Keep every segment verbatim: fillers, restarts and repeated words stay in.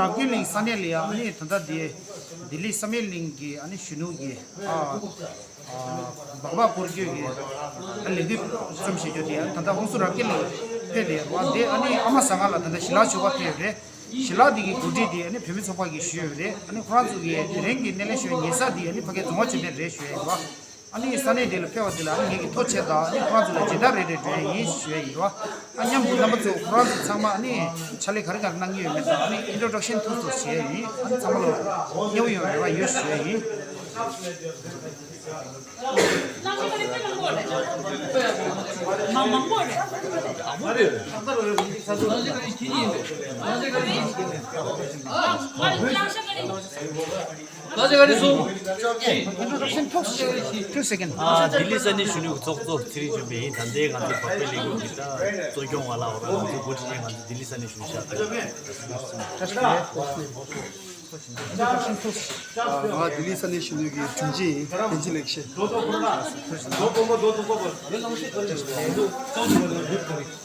རབ་རྒྱས་གླིང་ས་གནས་ལ་ཡང་ཨ་ནི་ད་ལྟ་དེ་ལྡི་ལི་བསམ་ཡས་གླིང་གི་ཨ་ནི་གཞོན་ནུ་གི་ཨ་སྦག་སྦག་སྐོར་སྐྱོད་ཀྱི་ཨ་ལས་འགུལ་རྩོམ་བྱེད་རྒྱུ་དེ་ད་ལྟ་ཧོན་སུར་རབ་རྒྱས་གླིང་ཕེབས་ཏེ་ཡོད་རེད་བ། དེ་ཨ་ནི་ཨ་མ་ཟ་ཁང་ལ་ད་ལྟ་ཞི་ལྷག་མཆོད་པ་ཕེབས་ཡོད་རེད། ཞི་ལྷག་འདི་གི་གོ་སྒྲིག་འདི་ཨ་ནི་བོད་མི་ཚོགས་པ་གིས་ཞུས་ཡོད་རེད། ཨ་ནི་ཁོ་རང་ཚོ་གིས་དེ་རིང་གི་སྣེ་ལེན་ཞུ་བའི་ཉེ་ས་འདི་ཨ་ནི་ཕ་གིའི་རྫོང་བ་ཆེན་པོའི་རེད་ཞུ་ཡ་ཡིན་པ། ཨ་ནི་ས་གནས་འདི་ལ་ཕེབས་པ་འདི་ལ་ཨ་ནི་ངེད་ཀྱིས་ཐུགས་རྗེ་ཆེ་དང་ཨ་ནི་ཁོ་རང་ཚོ་ལ་མཇལ་དར་རེ་རེ་སྒྲོན་ཡ་ཡིན་ཞུ་ཡ་ཡིན་པ། ཨ་མཉམ་དུ་རྣམ་པ་ཚོ་ཁོ་རང་ཚོ་ཚང་མ་ཨ་ནི་ཕྱག་ལས་ག་རེ་ག་རེ་གནང་གི་ཡོད་མེད་དང་ཨ་ནི་ཨིན་ཊྲོ་ཌག་ཤན་ཐུང་ཙམ་བྱེད་ཡ་ཡིན། ཨ་ནི་ཚང་མ་ལ་མཉེས་པོ་ཡོང་བའི་རེ་བ་ཡོད་ཞུ་ཡ་ཡིན། Two seconds. ཨ། ལྡི་ལི་ས་གནས་གཞོན་ནུའི་ཚོགས་གཙོ་ཚེ་རིང་ཆོས་འཕེལ་ཡིན། ད་ལྟའི་ང་ཚོ་འབབ་པའི་ལས་འགུལ་གྱི་ད་གཙོ་སྐྱོང་བ་ལ་འོ་ར་ང་ཚོ་འགོ་ཁྲིད་ཅན་ང་ཚོ་ལྡི་ལི་ས་གནས་གཞོན་ནུ་ཤག་ད། ང་ལྡི་ལི་ས་གནས་གཞོན་ནུ་གི་དྲུང་ཆེ་ཡིན། བསྟན་འཛིན་ལེགས་བཤད།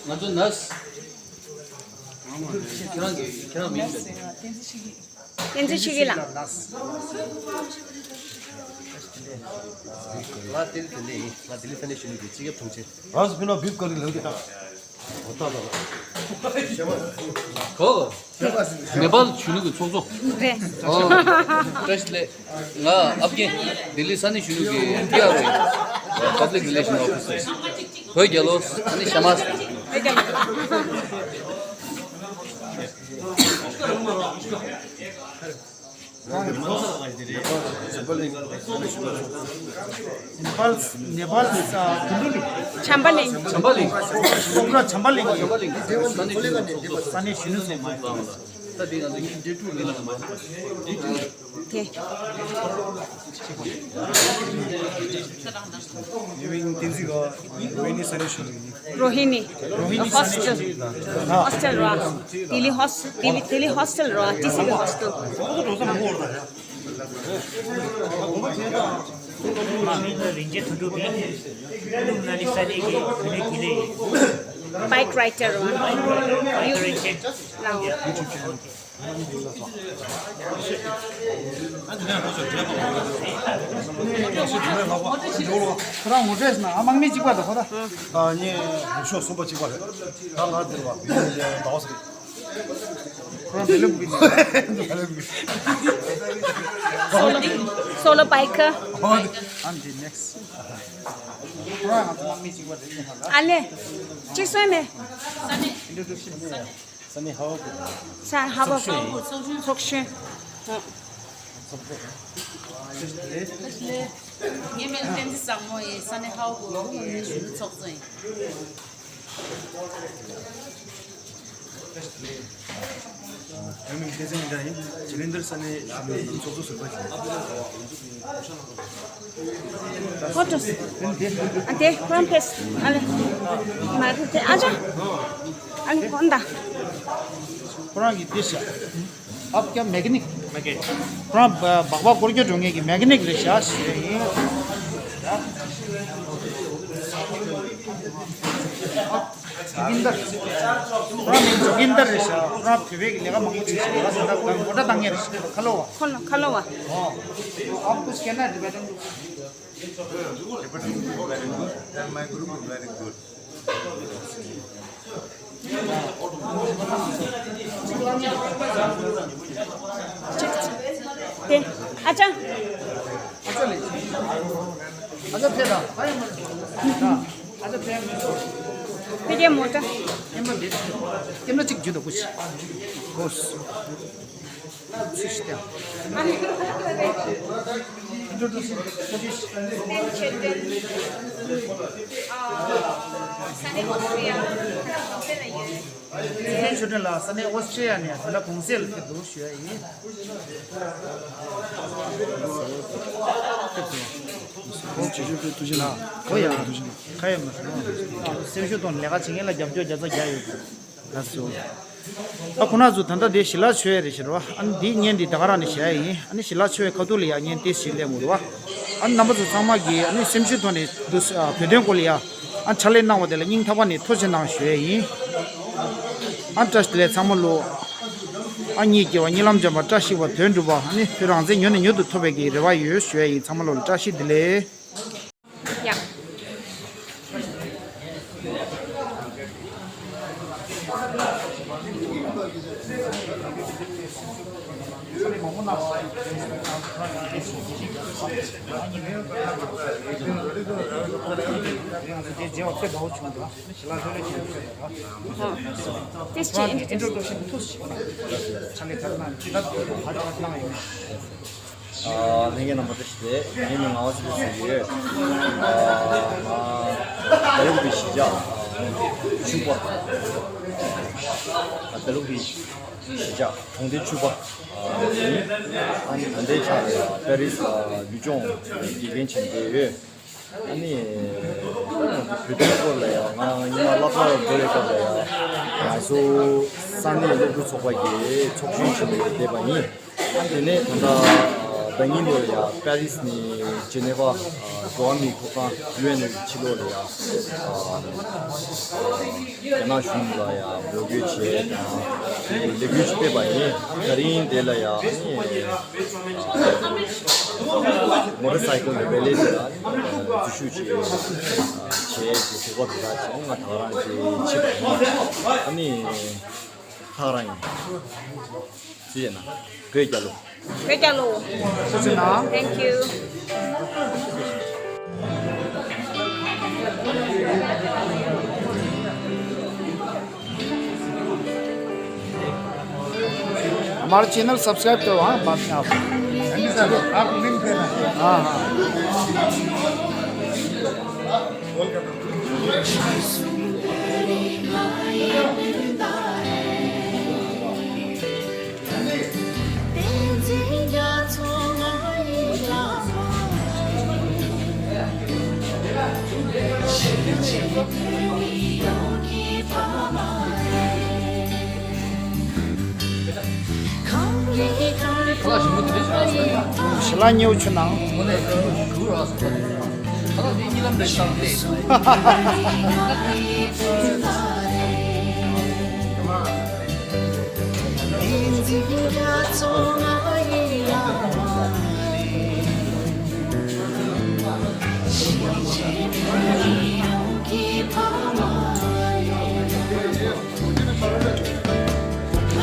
ང་ཚོ་ནར་སི། ཁྱེད་རང་གི་ཁྱེད་རང་མིང་ཟེར་ཏེ། བསྟན་འཛིན་ཆོས་སྐྱིད་ལགས། ང་ལྡི་ལི་དེ་འདྲ་ཡིན། ང་ལྡི་ལི་ས་གནས་གཞོན་ནུ་གི་སྤྱི་ཁྱབ་དྲུང་ཆེ། རང་སུ་ཕི་ནོ་བིབ་ཀ་རི་ལེན་གི་ད། འོ་ད་ད། གོ། ནེ་པཱལ་གཞོན་ནུ་གི་ཚོགས་གཙོ། རེད། ཨོ། བཀྲ་ཤིས་བདེ་ལེགས། ང་ཨབ་གེ། ལྡི་ལི་ས་གནས་གཞོན་ནུ་གི་པི་ཨར་ཨོ་ཡིན། Public Relation Officer། བོད་རྒྱལ་ལོ། ཨ་ནི་ཤ་མ། བོད་རྒྱལ་ལོ། ནེ་པཱལ། ནེ་པཱལ། ཨ། ཀུན་ཌུ་ལི། བྱམས་པ་གླིང་། བྱམས་པ་གླིང་། སོག་ར་བྱམས་པ་གླིང་། བྱམས་པ་གླིང་། ས་གནས་གཞོན་ནུ་ཚོགས་མ་ཡིན་པ། ད་འདི་ང་ཚོ་ཡིན་འདྲེ་ཀྲུག་ལི་ལ་མ་ཡིན་པ། དེ། ཡུན་རིང་བསྟན་འཛིན་ག་རོ་ཧི་ནི་ས་གནས་གཞོན་ནུ་ཡིན། རོ་ཧི་ནི། རོ་ཧི་ནི་ས་གནས་གཞོན་ནུ་ཡིན། ཧོ་སི་ཊེལ། ཧོ་སི་ཊེལ་རོ། ལྡི་ལི་ཧོ་སི། ལྡི་ལི། ལྡི་ལི་ཧོ་སི་ཊེལ་རོ། ཊི་སི་ལི་ཧོ་སི་ཊེལ། མ་མིང་ལ་རིན་ཆེན་དོན་གྲུབ་ཡིན། ཀུ་ལུ་མ་ན་ལི་ས་གནས་ཀྱི་བུད་མེད་དགེ་ལས་ཡིན། བྷའིཀ་རའི་ཌར་རོ། ཡུ་ཊུབ་ཅེ་ནལ། ལའོ། ཁོ་རང་ངོ་སྤྲོད་ན་ཨ་དམག་མི་གཅིག་པ་དང་ཁོ་ད། ཨ་ནི་ཤོག་གསུམ་པ་གཅིག་པ་རེད། ད་ང་འདིར་བ་མི་ལ་ཟླ་བ་ཟེར། ཁོ་རང་བེ་ལུ་བི་ནི། སོ་ལོ། སོ་ལོ་བྷའིཀ་ར། ཨ་འདི་ནེག་སི་ཊི། ཁོ་རང་ང་ཚོ་དམག་མི་གཅིག་པ་རེད། ཨ་ལེ། གཅིག་སོང་མེད། ཨིན་ཊྲོ་ཌུ་ཤན། ས་གནས་ཧ་བ་གོ། ས་ཧ་བ་གོ། ཚོགས་གཞོན། ཚོགས་གཞོན། ངའི་མིང་བསྟན་འཛིན་བཟང་མོ་ཡིན། ས་གནས་ཧ་བ་གོ་གི་གཞོན་ནུ་ཚོགས་གཙོ་ཡིན། ངའི་མིང་བསྟན་འཛིན་ཉི་ཟླ་ཡིན། ཇེ་ལེན་ཌར་ས་གནས་གཞོན་ནུ་ཚོགས་གཙོ་ཟུར་པ་ཡིན། ཧོ་ཏོ། ཨ་དེ་ཁོ་རང་ཕེས། ཨ་ལེ། མ་རེད་དེ་ཨ་ཅག་ཨ་ལེ་གོན་ད། ཁོ་རང་གི་དེ་བྱ། ཨབ་ཀྱ་མེ་ཀ་ནིག་མེ་ཀ་ནིག་ཁོ་རང་སྦག་སྦག་སྐོར་སྐྱོད་འགྲོ་མཁན་གྱི་མེ་ཀ་ནིག་རེད་ཤག་ཞུ་ཡ་ཡིན། ཇོ་གིན་དར། ཁོ་རང་མིང་ཇོ་གིན་དར་རེད་ཤག་ཁོ་རང་བོད་པའི་ལས་ཀ་མང་པོ་བྱེད་ཤག་ང་ཚོ་ད་ངོ་སྤྲོད་བཏང་མཁན་རེད་ཤག་ཁ་ལོ་བ། ཁ་ལོ་ཁ་ལོ་བ། ཨོ། ཨབ་ཀུ་ཤ་ཀེ་ན་ཊི་བེ་ཊན། Tibetan is very good and my group is very good. དེ། ཨ་ཅག་ཨ་ཅག་ལས། ཨ་ཅག་ཕེབས་དང་། ཨ་ཅག་ཕེབས། ཕེབས་རྒྱ་མོ་ཏྲ། ཀེམ་ར་འདི། ཀེམ་ར་གཅིག་བརྒྱུད་དང་ཀུ་ཤི། གོས། ཚུལ་ཤིག་སྟེ། Introduce. ཚེ་བརྟན་ཆོས་སྒྲོན་ལགས་ས་གནས་ཨོ་སི་ཀྲི་ཡ་ནས་ད་ལྟ་གུང་སེང་ལ་ཕེབས་འདུག་ཞུ་ཡ་ཡིན། ཨོ་ཡ། ཁ་ཡ་མ་སོང་། སེམས་ཤུགས་གཏོང་ལས་ཀ་བྱེད་མཁན་ལ་རྒྱབ་སྐྱོར་བརྒྱ་ཆ་བརྒྱ་ཡོད། ལགས་སོ། ཨ་ཁོ་ན་ཚོ་ད་ལྟ་དེ་ཞི་ལྷག་མཆོད་ཡས་རེད་ཤག་རོ། ཨ་ནི་འདི་བརྙན་འདི་ད་ག་རང་ནས་བཞག་ཡ་ཡིན། ཨ་ནི་ཞི་ལྷག་མཆོད་ཡས་ཁ་ཐུག་ལ་ཡ་བརྙན་ཏོག་ཙམ་སླེབས་འོང་རོ། ཨ་ནི་རྣམ་པ་ཚོ་ཚང་མ་གིས་ཨ་ནི་སེམས་ཤུགས་ཐོག་ནས་འདུག་ཨ་བོད་དོན་སྐོར་ལ་ཡ་ཨ་ཕྱག་ལས་གནང་བ་དེ་ལ་སྙིང་ཐག་པ་ནས་ཐུགས་རྗེ་གནང་ཞུ་ཡས་ཡིན། ཨ་བཀྲ་ཤིས་བདེ་ལེགས་ཚང་མ་ལོ། ཨ་མྱེས་སྐྱེ་བ་གཉིད་ལམ་འཇམ་པ། བཀྲ་ཤིས་པ་དོན་འགྲུབ་པ། ཨ་ནི་བོད་རང་བཙན་མྱུར་ནས་མྱུར་དུ་ཐོབ་པའི་གི་རེ་བ་ཡོད་ཞུ་ཡ་ཡིན། ཚང་མ་ལོ་ལ་བཀྲ་ཤིས་བདེ་ལེགས། ཡ། ཨ། དེ་ཅི་ཨིན་ཊྲོ་ཌུ་ཀི་ཤན། ཨ། ལྷན་རྒྱས་རྣམ་པ་བཀྲ་ཤིས་བདེ་ལེགས། ངའི་མིང་ངག་དབང་ཚེ་རིང་ཟེར་གྱི་ཡོད། ཨ། ང་ད་ལུག་པའི་གཞིས་ཆགས་ཆུ་པ། ད་ལུག་པའི་གཞིས་ཆགས་གྲོང་སྡེ་ཆུ་པ་ཡིན། ཨ་ནི་ད་ལྟའི་ཆར་པེ་རིས་ལ་ཡུལ་ལྗོངས་དགེ་རྒན་བྱས་ནས་བསྡད་ཡོད། ཨ་ནི་བོད་དོན་སྐོར་ལ་ཡང་ང་སྔོན་མ་སློབ་གྲྭར་འགྲོ་བའི་སྐབས་ལ་ཡང་ང་ཚོ་ས་གནས་སློབ་ཕྲུག་ཚོགས་པ་གིས་ཚོགས་ཆུང་བྱས་ནས་བསྡད་པ་ཡིན། ཨ་དེ་ནས་ད་ལྟ་ཟླ་ཉིན་ལོ་ལ་ཡང་པེ་རིས་ནས་ཇི་ནེ་ཝ་འགྲོ་བ་མིའི་ཐོབ་ཐང་ཡུ་ཨེན་ནས་ཕྱི་ལོགས་ལ་ཡང་རྒྱ་ནག་གཞུང་ལ་ཡང་འབོད་སྐུལ་བྱས་དང་ལས་འགུལ་ཞིག་སྤེལ་བ་ཡིན། ད་རིང་དེ་ལ་ཡང་མོ་ཊར་སའི་ཀལ་རེ་ལི་དེ་ལ་འཛུལ་ཞུགས་བྱས་བྱས་ཀྱི་གོ་སྐབས་དེ་དག་བྱས་ང་ད་ག་རང་བྱས་བྱས་པ་ཡིན། ཨ་ནི་ད་ག་རང་ཡིན། ཅི་བྱས་ན་བོད་རྒྱལ་ལོ། བོད་རྒྱལ་ལོ། ཐུགས་རྗེ་གནང་། Thank you. हमारा channel subscribe करो, हाँ, बाद में आप। आप लिंक देना। हाँ, हाँ। ཞི་ལ་ཉེའུ་ཆུ་ནང་།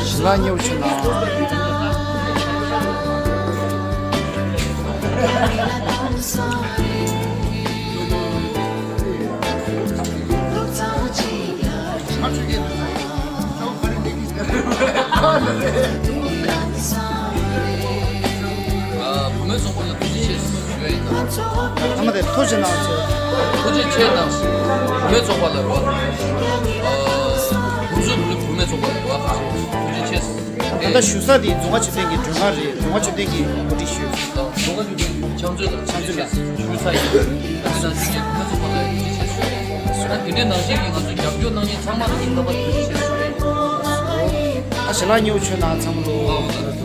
ཞི་ལ་ཉེའུ་ཆུ་ནང་། བུད་མེད་ཚོགས་པ་ལ་ཐུགས་རྗེ་ཆེ་ཞུ་ཡ་ཡིན། ཨ་མ་དེ་ཐུགས་རྗེ་གནང་ཟེར། ཐུགས་རྗེ་ཆེ་གནང་། བུད་མེད་ཚོགས་པ་ལ་རོ། ཨ། བུ་གཞོན་བུད་མེད་ཚོགས་པ་ལ་རོ། ཐུགས་རྗེ་ཆེ། ད་ལྟ་བཞུགས་ས་དེ་རྫོང་ཁ་ཆོས་ལྡན་གྱི་མགྲོན་ཁང་རེད། རྫོང་ཁ་ཆོས་ལྡན་གྱིས་གོ་སྒྲིག་ཞུས། རྫོང་ཁ་ཆོས་ལྡན་གྱི་ཕྱག་མཛོད་དང་ཕྱག་མཛོད་ལ་ཞུ་ས་ཡིན། ད་ལྟ་ཞུ་མཁན་བུད་མེད་ཚོགས་པ་ལ་ཐུགས་རྗེ་ཆེ་ཞུ། ད་དེ་འདྲའི་ནང་བཞིན་གྱི་ང་ཚོ་རྒྱབ་སྐྱོར་གནང་མཁན་ཚང་མ་ལ་ཐུགས་རྗེ་ཆེ་ཞུ། ཨ་ཞི་ལ་ཉེའུ་ཆུ་ནང་ཚང་མ་ལོ།